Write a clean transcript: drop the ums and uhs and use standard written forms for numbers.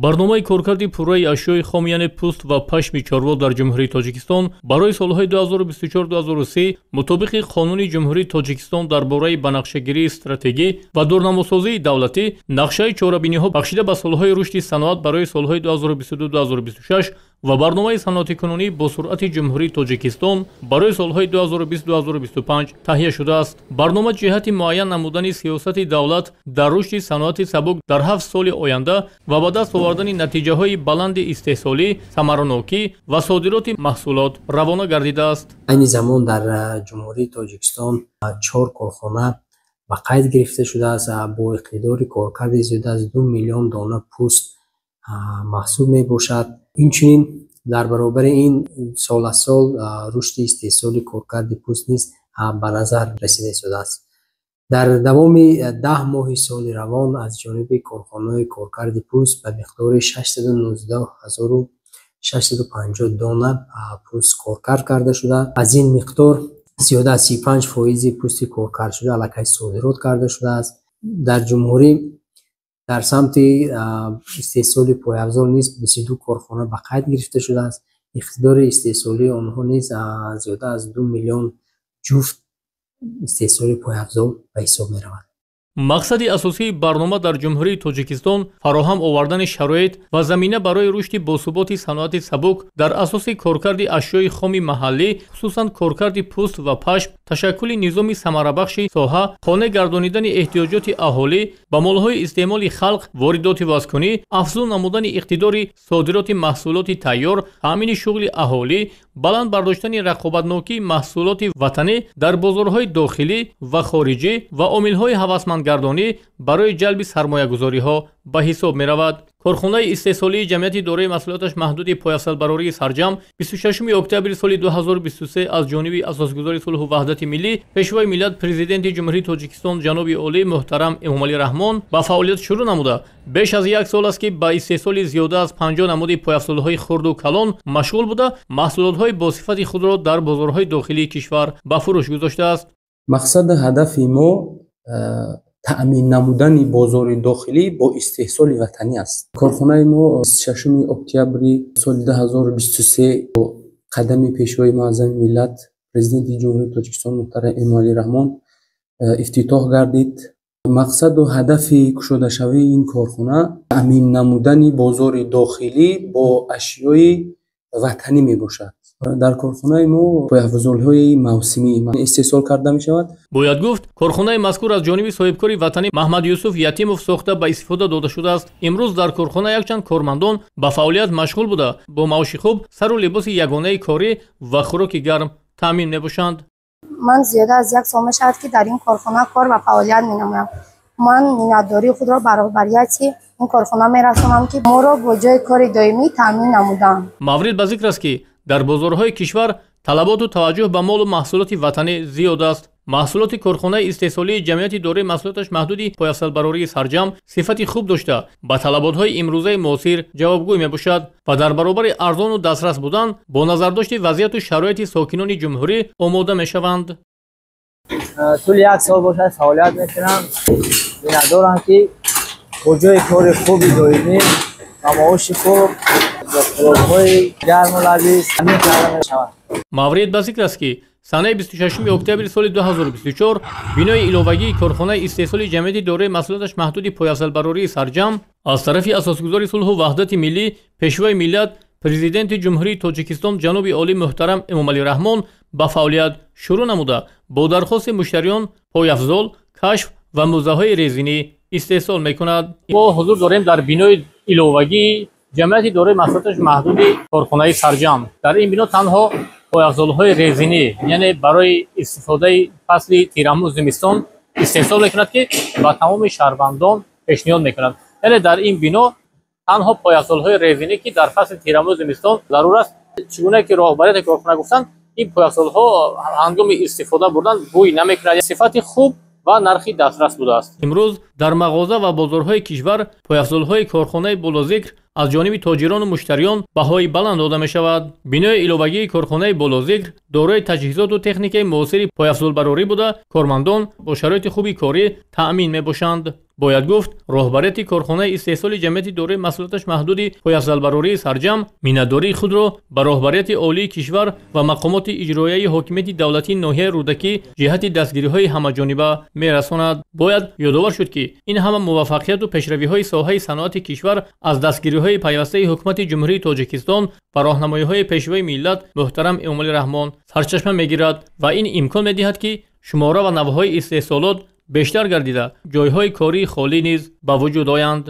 Барномаи коркарди пурраи ашёи хом, яъне пӯст ва пашми чорво дар Ҷумҳурии Тоҷикистон барои солҳои 2024-2030 мутобиқи Қонуни Ҷумҳурии Тоҷикистон дар бораи банақшагирии стратегӣ ва дурнамосозии давлатӣ, нақшаи чорабиниҳо бахшида ба солҳои рушди саноат барои солҳои 2022-2026 ва барномаи саноатикунонӣ бо суръати Ҷумҳурии Тоҷикистон барои солҳои 2020-2025 таҳия шудааст. Барнома ҷиҳати муайян намудани сиёсати давлат дар рушди саноати сабук дар 7 соли оянда ва ба даст овардани натиҷаҳои баланди истеҳсолӣ, самаранокӣ ва содироти маҳсулот равона гардидааст. Айни замон дар Ҷумҳурии Тоҷикистон 4 корхона ба қайд гирифта шудааст бо иқтидори коркарди зиёда аз 2 миллион дона пӯст маҳсуб мебошад. Инчунин дар баробари ин сол аз сол рушди истеҳсоли коркарди пӯст низ ба назар расида истодааст. Дар давоми 10 моҳи соли равон аз ҷониби корхонаҳои коркарди пӯст ба миқдори 619 650 дона пӯст коркард карда шуда, аз ин миқдор зиёда аз 35 фоизи пӯсти коркардшуда аллакай содирот карда шудааст. Дар ҷумҳурӣ дар самти истеҳсоли пойафзол низ 22 корхона ба қайд гирифта шудааст. Иқтидори истеҳсолии онҳо низ зиёда аз 2 миллион ҷуфт истеҳсоли пойафзол ба ҳисоб меравад. Мақсади асосии барнома дар Ҷумҳурии Тоҷикистон фароҳам овардани шароит ва замина барои рушди босуботи саноати сабук дар асоси коркарди ашёи хоми маҳаллӣ, хусусан коркарди пӯст ва пашм, ташаккули низоми самарабахши соҳа, қонеъ гардонидани эҳтиёҷоти аҳолӣ ба молҳои истеъмоли халқ, воридоти вазкунӣ, афзун намудани иқтидори содироти маҳсулоти тайёр, таъмини шуғли аҳолӣ, баланд бардоштани рақобатнокии маҳсулоти ватанӣ дар бозорҳои дохилӣ ва хориҷӣ ва омилҳои ҳавасмандгардонӣ барои ҷалби сармоягузориҳо ба ҳисоб меравад. Корхонаи истеҳсолии ҷамъияти дорои масъулияташ маҳдуди пойафзалбарории «Сарҷам» 26 октябри соли 2023 аз ҷониби асосгузори сулҳу ваҳдати миллӣ, Пешвои миллат, Президенти Ҷумҳурии Тоҷикистон ҷаноби олӣ муҳтарам Эмомалӣ Раҳмон ба фаъолият шурӯъ намуда, беш аз як сол аст, ки ба истеҳсоли зиёда аз 50 намуди пойафзолҳои хурду калон машғул буда, маҳсулотҳои босифати худро дар бозорҳои дохилии кишвар ба фурӯш гузоштааст. Мақсаду ҳадафи мо таъмин намудани бозори дохилӣ бо истеҳсоли ватанӣ аст. Корхонаи мо 26 октябри соли 2023 бо қадами Пешвои муаззами миллат, Президенти Ҷумҳурии Тоҷикистон муҳтарам Эмомалӣ Раҳмон ифтитоҳ гардид. Мақсаду ҳадафи кушодашавии ин корхона таъмин намудани бозори дохилӣ бо ашёи ватанӣ мебошад. Дар корхонаи мо пойафзолҳои мавсимӣ истеҳсол карда мешавад. Бояд гуфт, корхонаи мазкур аз ҷониби соҳибкори ватанӣ Маҳмадюсуф Ятимов сохта ба истифода дода шудааст. Имрӯз дар корхона якчанд кормандон ба фаъолият машғул буда, бо маоши хуб, сару либоси ягонаи корӣ ва хӯроки гарм таъмин мебошанд. Ман зиёда аз як сол мешавад, ки дар ин корхона кор ва фаъолият менамоям. Ман миннатдории худро ба роҳбарияти ин корхона мерасонам, ки моро бо ҷои кори доимӣ таъмин намуданд. Маврид ба зикр аст, ки дар бозорҳои кишвар талаботу таваҷҷӯҳ ба молу маҳсулоти ватанӣ зиёд аст. Маҳсулоти корхонаи истеҳсолии ҷамъияти дорои масъулияташ маҳдуди пойафзалбарории «Сарҷам» сифати хуб дошта, ба талаботҳои имрӯзаи муосир ҷавобгӯй мебошад ва дар баробари арзону дастрас будан бо назардошти вазъияту шароити сокинони ҷумҳурӣ омода мешаванд. Тӯли як сол бошад, фаъолият мекунам. Миннатдорам, ки бо ҷои кори хуби доимӣ ва маоши хуб, хӯрокҳои гарму лазиз таъмин карда мешавад. Маврид ба зикр аст, ки санаи 26 октябри соли 2024 бинои иловагии корхонаи истеҳсоли ҷамъияти дорои масъулияташ маҳдуди пойафзалбарории «Сарҷам» аз тарафи асосгузори сулҳу ваҳдати миллӣ, Пешвои миллат, Президенти Ҷумҳурии Тоҷикистон ҷаноби олӣ муҳтарам Эмомалӣ Раҳмон ба фаъолият шурӯъ намуда, бо дархости муштариён пойафзол, кашф ва мӯзаҳои резинӣ истеҳсол мекунад. Мо ҳузур дорем дар бинои иловагии ҷамъияти дорои масъулияташ маҳдуди корхонаи «Сарҷам». Дар ин бино танҳо пойафзолҳои резинӣ, яъне барои истифодаи фасли тирамӯ, зимистон истеҳсол мекунад, ки ба тамоми шаҳрвандон пешниҳод мекунад. Яъне дар ин бино танҳо пойафзолҳои резинӣ, ки дар фасли тирамӯ, зимистон зарур аст. Чӣ гуна ки роҳбарияти корхона гуфтанд, ин пойафзолҳо ҳангоми истифода бурдан бӯй намекунад, сифати хуб ва нархи дастрас будааст. Имрӯз дар мағоза ва бозорҳои кишвар пойафзолҳои корхонаи болозикр аз ҷониби тоҷирону муштариён баҳои баланд дода мешавад. Бинои иловагии корхонаи болозикр дорои таҷҳизоту техникаи муосири пойафзолбарорӣ буда, кормандон бо шароити хуби корӣ таъмин мебошанд. Бояд гуфт, роҳбарияти корхонаи истеҳсоли ҷамъияти дорои масъулияташ маҳдуди пойафзалбарории «Сарҷамъ» миннатдории худро ба роҳбарияти олии кишвар ва мақомоти иҷроияи ҳокимияти давлатии ноҳияи Рӯдакӣ ҷиҳати дастгириҳои ҳамаҷониба мерасонад. Бояд ёдовар шуд, ки ин ҳама муваффақияту пешравиҳои соҳаи саноати кишвар аз дастгириҳои пайвастаи Ҳукумати Ҷумҳурии Тоҷикистон ва роҳнамоиҳои Пешвои миллат муҳтарам Эмомалӣ Раҳмон сарчашма мегирад ва ин имкон медиҳад, ки шумора ва навъҳои истеҳсолот бештар гардида, ҷойҳои кории холӣ низ ба вуҷуд оянд.